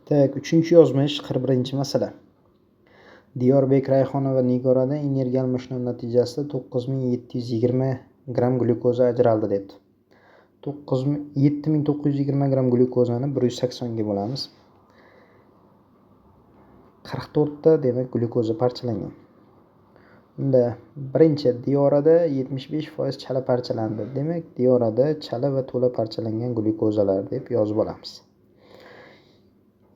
Так, 3-yozmish, 41-masala. Diyorbek, Rayhona va Nigorada energiya almashinuvi natijasida 9720 gramm glyukoza ajraldi debdi. 7920 gramm glyukozani 180 ga bo'lamiz. 44 ta demak glyukoza parchalangan. Unda birinchi Diyorada 75% chala parchalandi. Demak, Diyorada chala va to'la parchalangan glyukozalar deb yozib olamiz.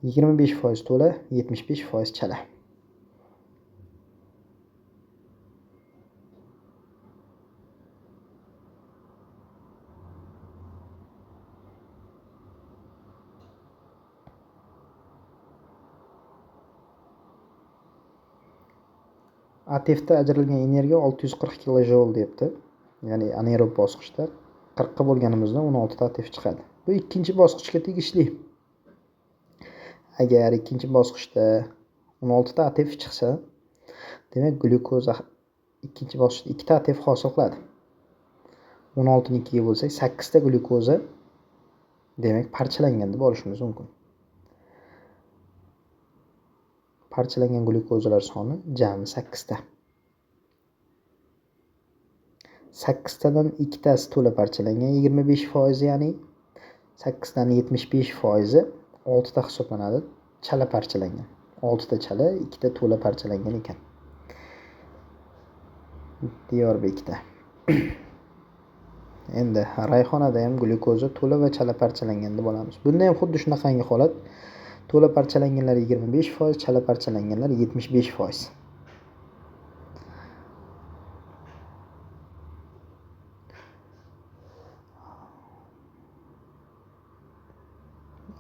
25% to'la, 75% chala. ATFda ajralgan energiya 640 kilojoul debdi. Ya'ni anaerob bosqichda 40 ga bo'lganimizda 16 ta ATF chiqadi. Bu ikkinchi bosqichga tegishli. Agar ikkinchi bosqichda 16 ta ATF chiqsa, demak glyukoza ikkinchi bosqichda 2 ta ATF hosil qiladi. 16 ni 2 ga bo'lsak 8 ta glyukoza demak parchalangan deb olishimiz mumkin. Parchalangan glyukozalar soni jami 8 ta. 8 tadan 2 tasi to'la parchalangan, 25%, ya'ni 8 dan 75% 6 ta hisoblanadi, chala parchalangan. 6 ta chala, 2 ta to'la parchalangan ekan. Diyorbekda. Endi Rayhonada ham glyukoza to'la va chala parchalangan deb olamiz. Bunda ham xuddi shunaqangi holat. To'la parchalanganlar 25%, chala parchalanganlar 75%.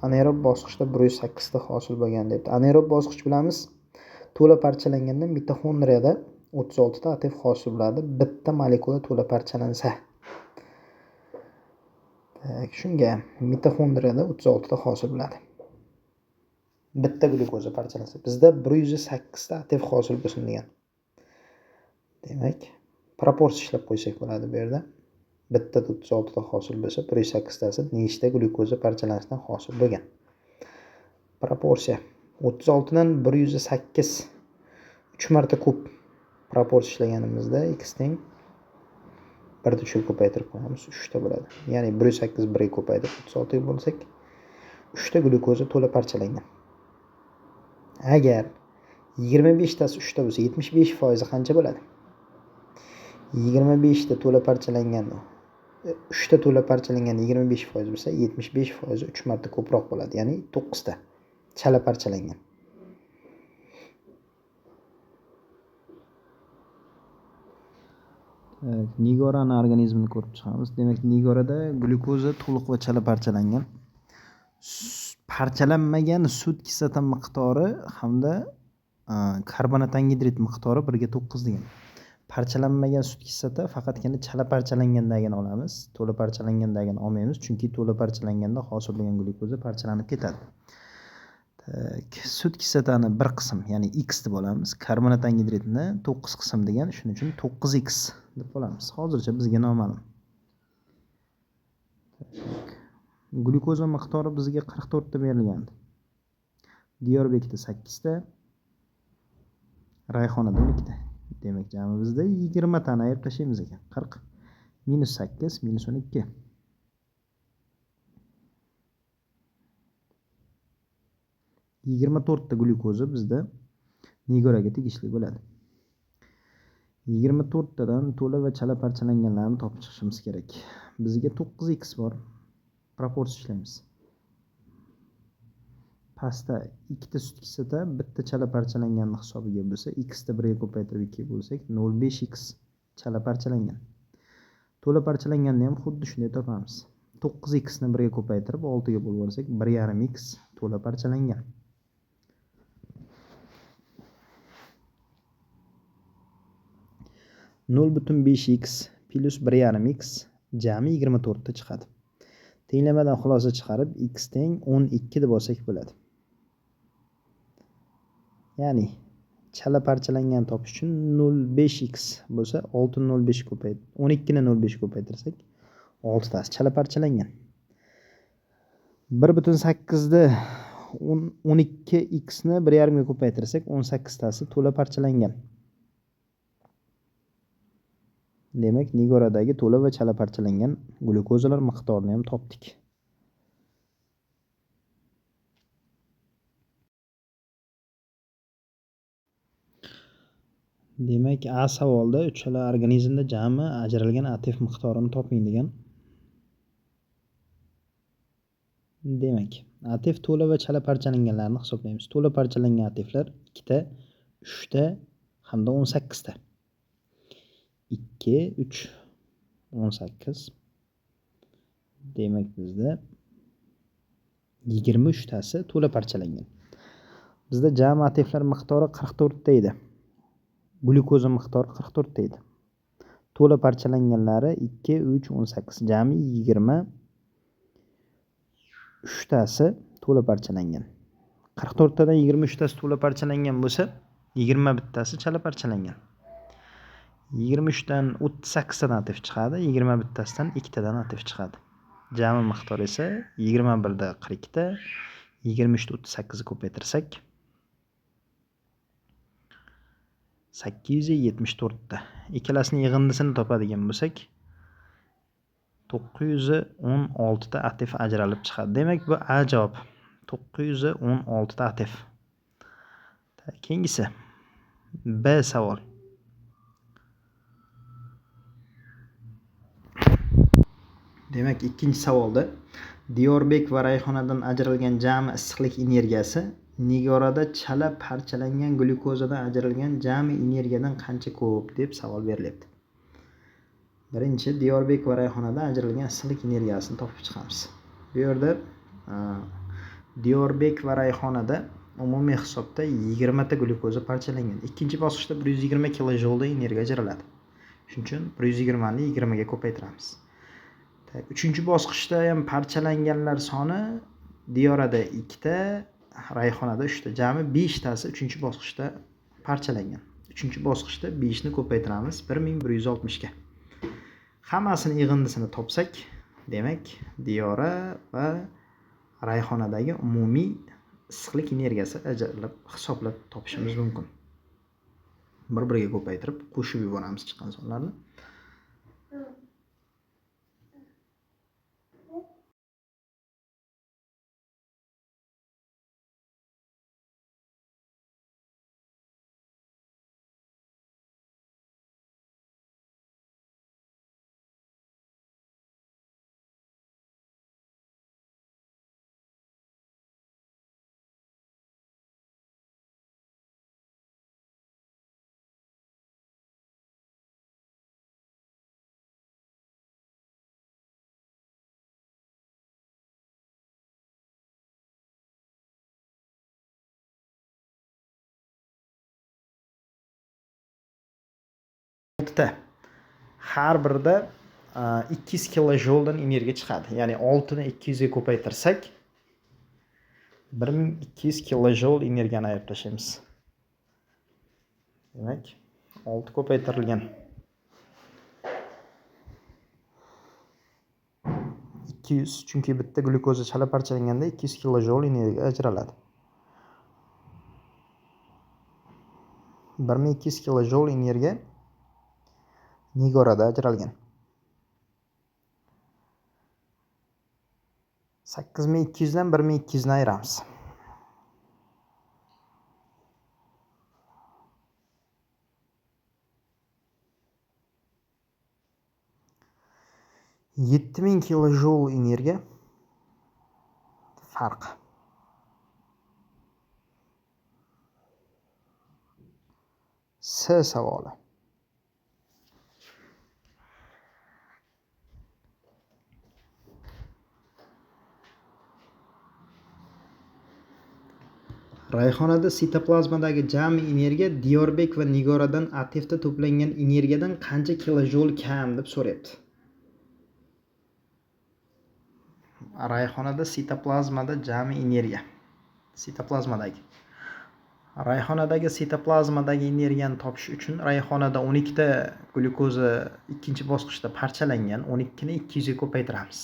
Anaerob bosqichda 108 ta hosil bo'lgan debdi. Anaerob bosqich bilamiz, to'la parchalanganda mitoxondriyada 36 ta ATF hosil bo'ladi, bitta molekula to'la parchalansa. Tak, shunga mitoxondriyada 36 ta hosil bo'ladi. Bitta glyukoza parchalansa. Bizda 108 ta ATF hosil bo'lsin degan. Demak, proporsiya ishlab qo'ysak bo'ladi bu yerda. Bitta 36 ta hosil bo'lsa, 108 tasi nechta glyukoza parchalanishidan hosil bo'lgan. Proporsiya 36 dan 108 3 marta ko'p proporsiya ishlaganimizda x teng 1 3 ga ko'paytirib qo'yamiz, 3 ta bo'ladi. Ya'ni 108 1 ga ko'paytirib 36 ga bo'lsak, 3 ta glyukoza to'la parchalangan. Agar 25 tasi 3 ta bo'lsa, 75% qancha bo'ladi? 25 ta to'la parchalangan, 3 ta to'la parchalangan 25% bo'lsa, 75% 3 marta ko'proq bo'ladi, ya'ni 9 ta chala parchalangan. Nigorani organizmini ko'rib chiqamiz. Demak, Nigorada glyukoza to'liq va chala parchalangan. Parchalanmagan sut kislota miqdori hamda karbonat angidrid miqdori 1 ga 9 degan. Parchalanmagan sut kislota faqatgina chala parchalangandagini olamiz, to'la parchalangandagini olmaymiz, chunki to'la parchalanganda hosil bo'lgan glyukoza parchalanib ketadi. Sut kislotani bir qism, ya'ni x deb olamiz, karbonat angidridni 9 qism degan, shuning uchun 9x deb olamiz. Hozircha bizga noma'lum. Glyukoza miqdori bizga 44 ta berilgan. Diyorbekda 8 ta, Rayhonada 12 ta. Demak, jami bizda 20 tani ayirib tashlaymiz ekan. 40 minus 8 minus 12. 24 ta glyukoza bizda Nigoraga tegishli bo'ladi. 24 tadan to'la va chala parchalanganlarni topib chiqishimiz kerak. Bizga 9x bor. Proporsiya ishlaymiz. Pastda 2 ta sut kislota, bitta chala parchalanganning hisobiga bo'lsa, x ta 1 ga ko'paytirib 2 ga bo'lsak, 0.5x chala parchalangan. To'la parchalanganni ham xuddi shunday topamiz. 9x ni 1 ga ko'paytirib 6 ga bo'lib olsak, 1.5x to'la parchalangan. 0.5x plus 1.5x jami 24 ta chiqadi. Tenglamadan xulosa chiqarib x teng 12 deb olsak bo'ladi. Ya'ni chala parchalangan topish uchun 0.5x bo'lsa 6.05 ko'payt, 12 ni 0.5 ko'paytirsak 6 tasi chala parchalangan. 1.8 ni 12x ni 1,5 ga ko'paytirsak 18 tasi to'la parchalangan. Demak, Nigoradagi to'la va chala parchalangan glyukozalar miqdorini ham topdik. Demak, A savolda uchala organizmda jami ajralgan ATF miqdorini toping degan. Demak, ATF to'la va chala parchalanganlarni hisoblaymiz. To'la parchalangan ATFlar 2 ta, 3 ta hamda 18 ta. 2, 3, 18. Demak, bizda 23 tasi to'la parchalangan. Bizda jami ATFlar miqdori 44 ta edi. Glyukoza miqdori 44 ta edi. To'la parchalanganlari 2, 3, 18. Jami 23 tasi to'la parchalangan. 44 tadan 23 tasi to'la parchalangan bo'lsa, 21 tasi chala parchalangan. 23 dan 38 tadan ATF chiqadi, 21 tasidan 2 tadan ATF chiqadi. Jami miqdor esa 21 da 42 ta, 23 da 38 ni ko'paytirsak 874 ta. Ikkalasini yig'indisini topadigan bo'lsak 916 ta ATF ajralib chiqadi. Demak, bu A javob. 916 ta ATF. Keyingisi B savol. Demak, ikkinchi savolda Diyorbek va Rayhonadan ajralgan jami issiqlik energiyasi Nigorada chala parchalangan glyukozadan ajralgan jami energiyadan qancha ko'p deb savol berilyapti. Birinchi Diyorbek va Rayhonadan ajralgan issiqlik energiyasini topib chiqamiz. Bu yerda Diyorbek va Rayhonada umumiy hisobda 20 ta glyukoza parchalangan. Ikkinchi bosqichda 120 kilojoulda energiya ajraladi. Shuning uchun 120 ni 20 ga ko'paytiramiz. Uchinchi bosqichda ham parchalanganlar soni Diyorada 2 ta, Rayhonada 3 ta. Jami 5 tasi uchinchi bosqichda parchalangan. Uchinchi bosqichda 5 ni ko'paytiramiz 1160 ga. Hammasini yig'indisini topsak, demak, Diyora va Rayhonadagi umumiy issiqlik energiyasi ajralib hisoblab topishimiz mumkin. Bir-biriga ko'paytirib qo'shib yuboramiz chiqqan sonlarni. Har birida 200 kilojouldan energiya chiqadi. Ya'ni 6 ni 200 ga ko'paytirsak 1200 kilojoul energiyani ayirib tashlaymiz. Demak, 6 ko'paytirilgan 200, chunki bitta glyukoza chala parchalanganda 200 kilojoul energiya ajraladi. 1200 kilojoul energiya Nigorada ajralgan. 8200 dan 1200 ni ayiramiz. 7000 kilojoul energiya farq. S savoli. Rayhonada sitoplazmadagi jami energiya Diyorbek va Nigoradan ATFda to'plangan energiyadan qancha kilojoul kam deb so'rayapti. Rayhonada sitoplazmada jami energiya. Sitoplazmadagi. Rayhonadagi sitoplazmadagi energiyani topish uchun Rayhonada 12 ta glyukoza ikkinchi bosqichda parchalangan, 12 ni 200 ga ko'paytiramiz.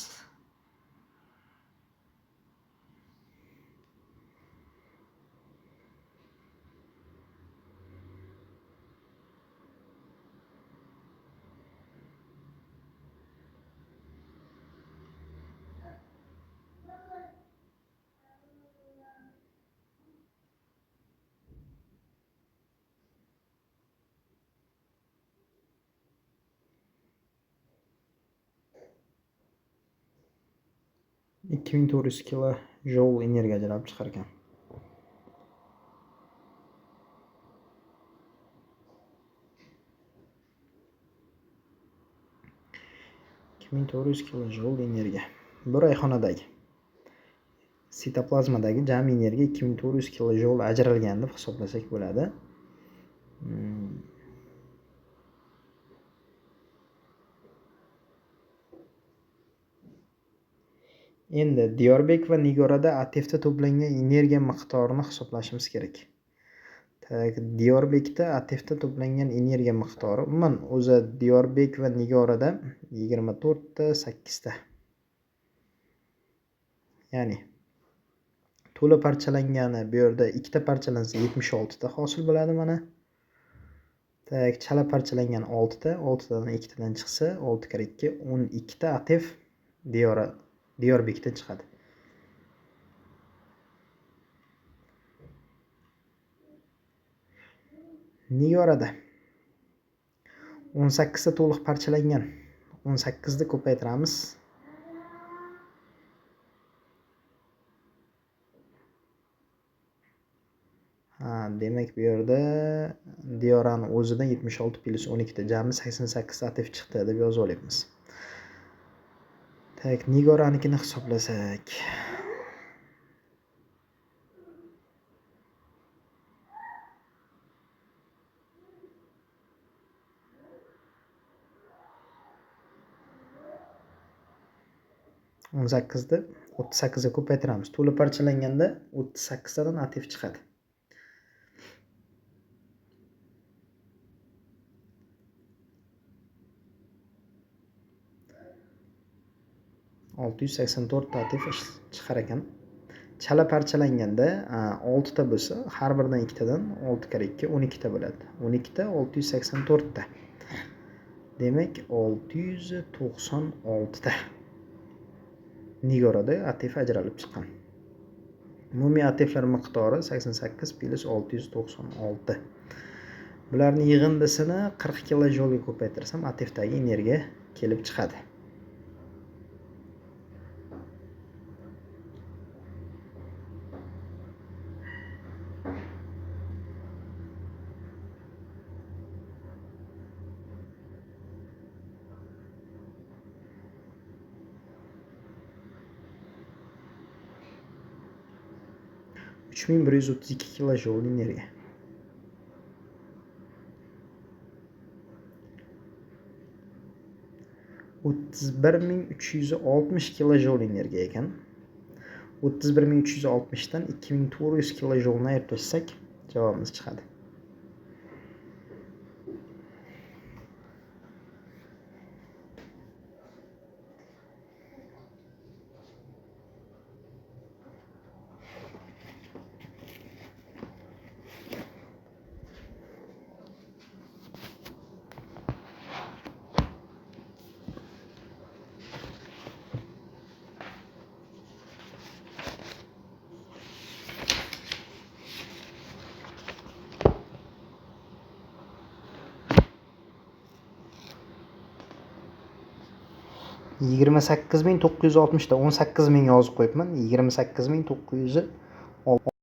2400 kilojoul energiya ajralib chiqar ekan. 2400 kilojoul energiya. Bir oyxonadagi sitoplazmadagi jami energiya 2400 kilojoul ajralgan deb hisoblasak bo'ladi. Endi Diyorbek va Nigorada ATFda to'plangan energiya miqdorini hisoblashimiz kerak. Так, Diyorbekda ATFda to'plangan energiya miqdori umuman o'zi Diyorbek va Nigorada 24 ta 8 ta. Ya'ni to'la parchalangani bu yerda ikkita parchalansa 76 ta hosil bo'ladi mana. Так, chala parchalangan 6 ta, 6 tadan ikkitadan chiqsa 6 karra 2 12 ta ATF Diyorbekda chiqadi. Nigorada 18 ta to'liq parchalangan. 18 ni ko'paytiramiz. Ha, demak bu yerda Diyorani o'zidan 76 plyus 12 ta jami 88 ta ATF chiqdi deb yozib olyapmiz. Так, Nigoranikini hisoblasak. 18ni 38 ga ko'paytiramiz. To'la parchalanganda 38 tadan ATF chiqadi. 684 ta ATF chiqar ekan. Chala parchalanganda 6 ta bo'lsa, har biridan ikkitadan 6 karra 2 12 ta bo'ladi. 12 ta 684 ta. Demak, 696 ta. Nigorada ATF ajralib chiqqan. Umumiy ATFlar miqdori 88 plyus 696. Bularning yig'indisini 40 kilojoulga ko'paytirsam ATFdagi energiya kelib chiqadi. 3132 kilojoul energiya. 31360 kilojoul energiya ekan. 31360 dan 2400 kilojoulni ayirib tashlasak javobimiz chiqadi. 28960 ta 18000 yozib qo'yibman. 28960.